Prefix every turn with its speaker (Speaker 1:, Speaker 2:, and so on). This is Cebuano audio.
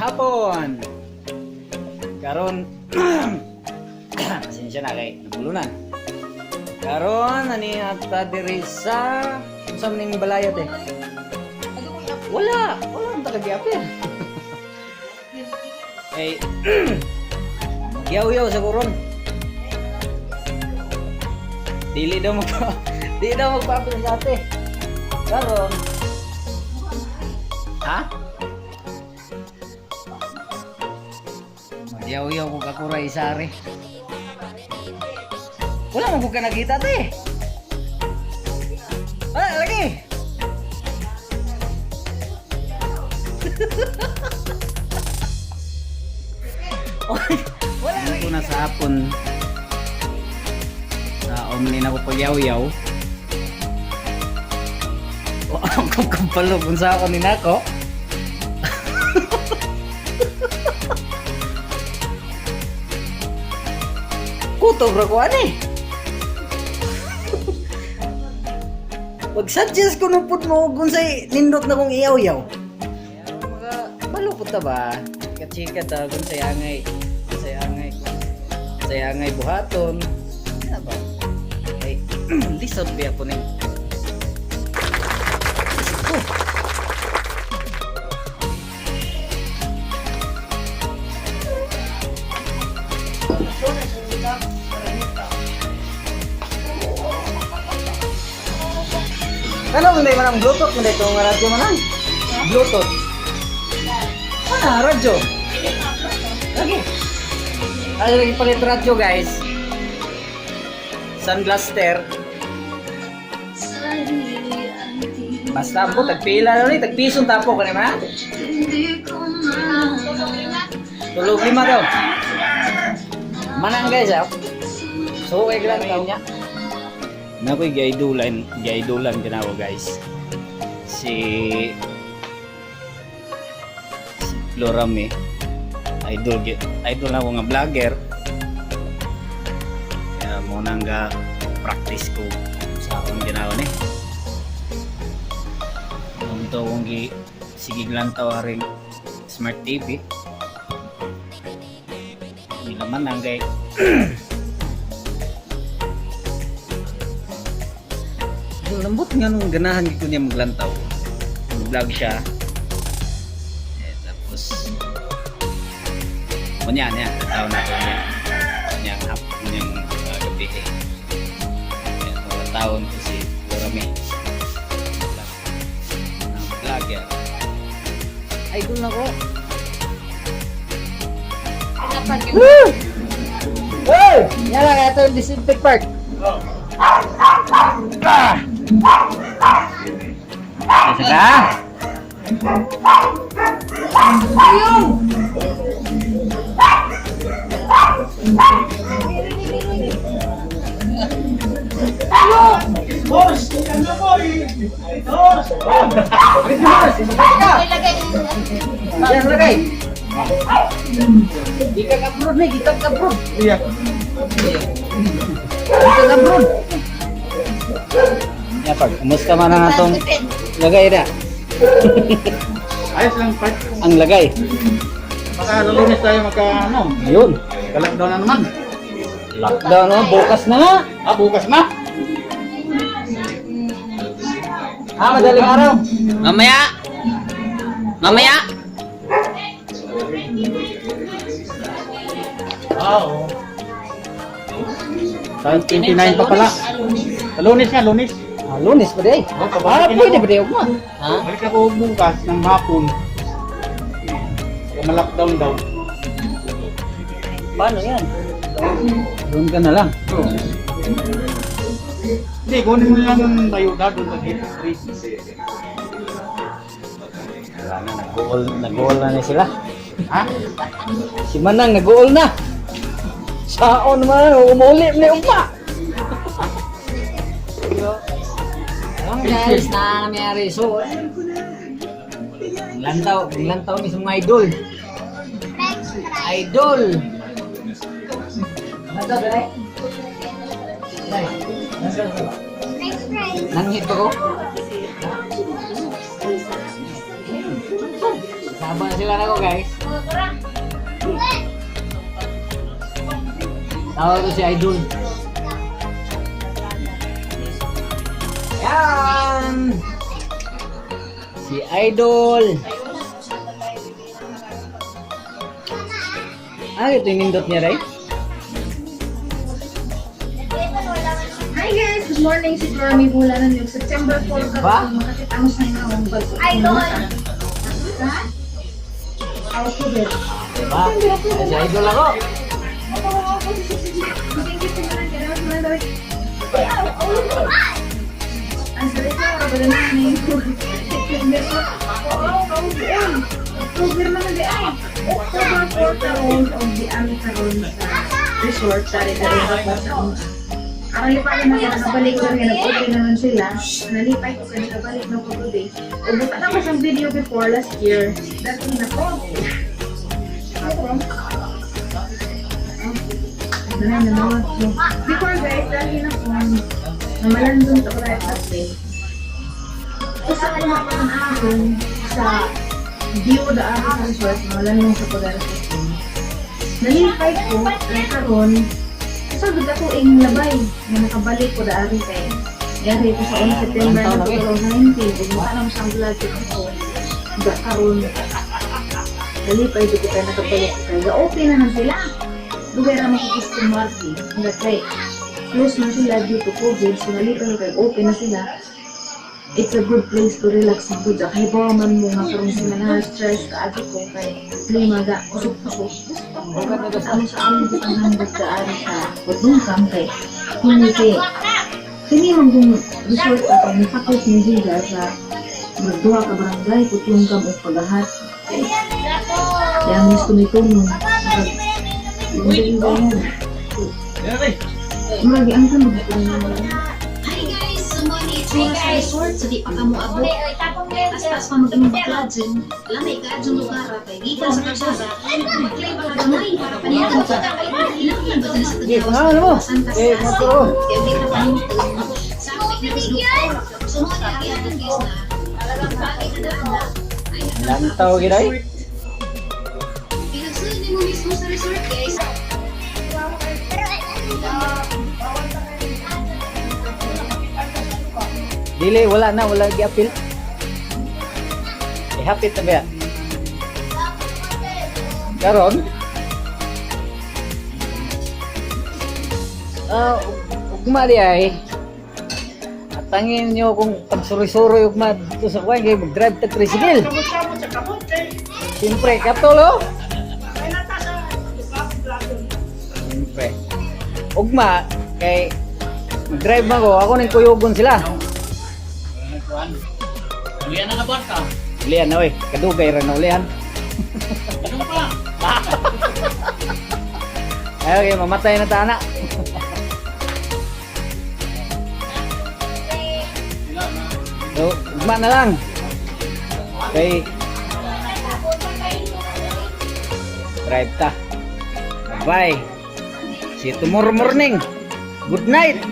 Speaker 1: Hapon. Karon, pasensya na kay nabulunan. Karon ani ata diri sa unsa man ning balayot eh. Wala, wala ang tagagyapir. Eh, yaw-yaw sa kuron. Dili daw magpaapil sa ate. Karon. Ha? Magyaw-yaw ko kakuray sari. Wala mo ko ka nakita, te. Wala lagi. Wala lagi. Ko na sa hapon. Sa omni na ko pagyaw-yaw. Wa ko kapalo kung sa ako ni nako. Kutob ra ko ani. Pag-suggest ko nung pud mo kung sa'y nindot na kong iyaw-yaw. Mga balupot ta ba? Chika-chika ta kung sa'y angay. Kung sa'y angay. Kung sa'y angay buhaton. Ano ba? Ay, lisod biya po ning. Oh. Ano man man ang Bluetooth man ito nga radyo man ang? Bluetooth. Ano radyo? Lagi. Ay lagi palit radyo, guys. Sun Blaster. Basta mo tagpila na ni tagpisong tapo kani ma. Tulog lima daw. Manang, guys, ah. So kay lang niya. Nakoy gaidulan, gaidulan ganawa, guys. Si si Florame, idol idol na ako nga vlogger. Kaya mo nang ga practice ko sa akong ginawa ni. Kung ito akong gi sige lantaw aring smart TV. Hindi naman ang kay lambot nga nung ganahan ko niya maglantaw. Mag-vlog siya. Eh, tapos kunya niya, tao na ko niya. Niya hapon niyang gabi eh. Kaya mga taon ko si Florame. Ang vlogger. Idol na ko. Woo! Hey! Yan lang, ito yung disinfect part. Ah! Isa ka? Ayun!
Speaker 2: Boss! Ano po? Boss!
Speaker 1: Ka! Yan, lagay! Di ka abroad ni, di ka abroad.
Speaker 2: Iya.
Speaker 1: Di ka abroad. Ya, pag, kumusta man ang atong lagay na?
Speaker 2: Ayos lang, part.
Speaker 1: Ang lagay.
Speaker 2: Baka Lunes tayo magka, ano,
Speaker 1: Ayun.
Speaker 2: lockdown na naman.
Speaker 1: Lockdown, no? Bukas na nga.
Speaker 2: Ah, bukas na?
Speaker 1: Ah, madaling araw. Mamaya. Mamaya.
Speaker 2: Ah, oo. Sa 29 pa pala. Sa Lunes nga, Lunes.
Speaker 1: Ah, Lunes pa di.
Speaker 2: Oh,
Speaker 1: Ah,
Speaker 2: pabalikin
Speaker 1: pwede
Speaker 2: ako.
Speaker 1: pa di ugma. Ha?
Speaker 2: Balik ako bukas ng hapon. Baka ma-lockdown daw.
Speaker 1: Paano yan? Doon ka na lang.
Speaker 2: Oo. Hindi, kunin mo lang ang ayuda doon sa gate 3.
Speaker 1: Wala na, nag-goal, nag-goal na ni sila.
Speaker 2: Ha?
Speaker 1: Si Manang nag-goal na. Saon man, umuuli ni ugma. Alam, guys, na nangyari. So, ang lantaw ni sa mga idol. Idol! Lantaw, dali? Dali. Lantaw, dali. Nanghit pa ko? Sama sila na ko, guys. Tawag ko si Idol. Yan! Si Idol. Ah, ito yung nindot niya, right?
Speaker 3: Hi guys! Good morning! Si Flora May Bulanan yung September 4
Speaker 1: Ba?
Speaker 3: karon makakita mo sa inyo bago.
Speaker 4: Idol.
Speaker 3: Ha? October.
Speaker 1: Diba? Si Idol ako.
Speaker 3: Ang salita, wala na yung September 4. Oo, kaubuon. October naman di ay. October 4 karon og di ami karon sa resort sa Ridari pa sa una. Aron pa na ka nabalik lang nga nag-open naman sila. Nalipay ko kay nabalik na ko today. Ug buta na ko siyang video before last year. Dati na ko. Wala na naman ko. Before guys, dali na ko. Namalandong sa private kasi. Usa ko na pa ang akong sa view da ako sa resort, namalandong sa pag sa. Nalipay ko, kay karon sa gud ako ing labay nga nakabalik ko daari kay yari ko sa 1 September na 2019 ug makanom siyang vlog ko ga karon nalipay jud ko kay nakabalik ko kay ga-open na man sila. Dugay ra man ko customer nga kay close man sila due to COVID, so nalipay ko kay open na sila. It's a good place to relax ang good. Kay bawa man mo nga karong semana stress ka agi ko kay klima ga kusog-kusog. Ang sa aming ang hambog kaari sa Putungkam kay kini kay kini man kung resort ako ni fakos ni sila sa magduha ka barangay Putungkam ug Pagahat. Kay kaya mo gusto nito mo. Murag ang tanong ko na
Speaker 5: Hi guys! So mo ni itsura sa resort sa di pa ka moabot. Paspas pa mag-imong bakla dyan. Lamay ka dyan lugar kay gikan sa kalsada. Maklay pa ka gamay para paningin ka. Ilang ba sa
Speaker 1: Sige, pangalan mo. Eh, magkuro.
Speaker 5: Kaya di ka paningin. Sa akong na So mo ni agianan guys na bagay na daan na. Ay,
Speaker 1: Lantaw gid ay.
Speaker 5: Pinagsunod mo mismo sa resort guys.
Speaker 1: Dili, wala na, wala gi-appeal. Eh, hapit na ba? Karon? Ah, ugma di ay. Atangin niyo kung pagsuroy-suroy ugma dito sa kuwan kay mag-drive tag tricycle. Siyempre, katolo. Siyempre. Ugma kay mag-drive man ko, ako ning kuyugon sila.
Speaker 2: Ulian na ka ka.
Speaker 1: Ulian na oy, kadugay ra na ulian.
Speaker 2: Ano pa?
Speaker 1: Ay, okay, mamatay na tana. So, ugma na lang. Okay. Drive ta. Bye. See you tomorrow morning. Good night.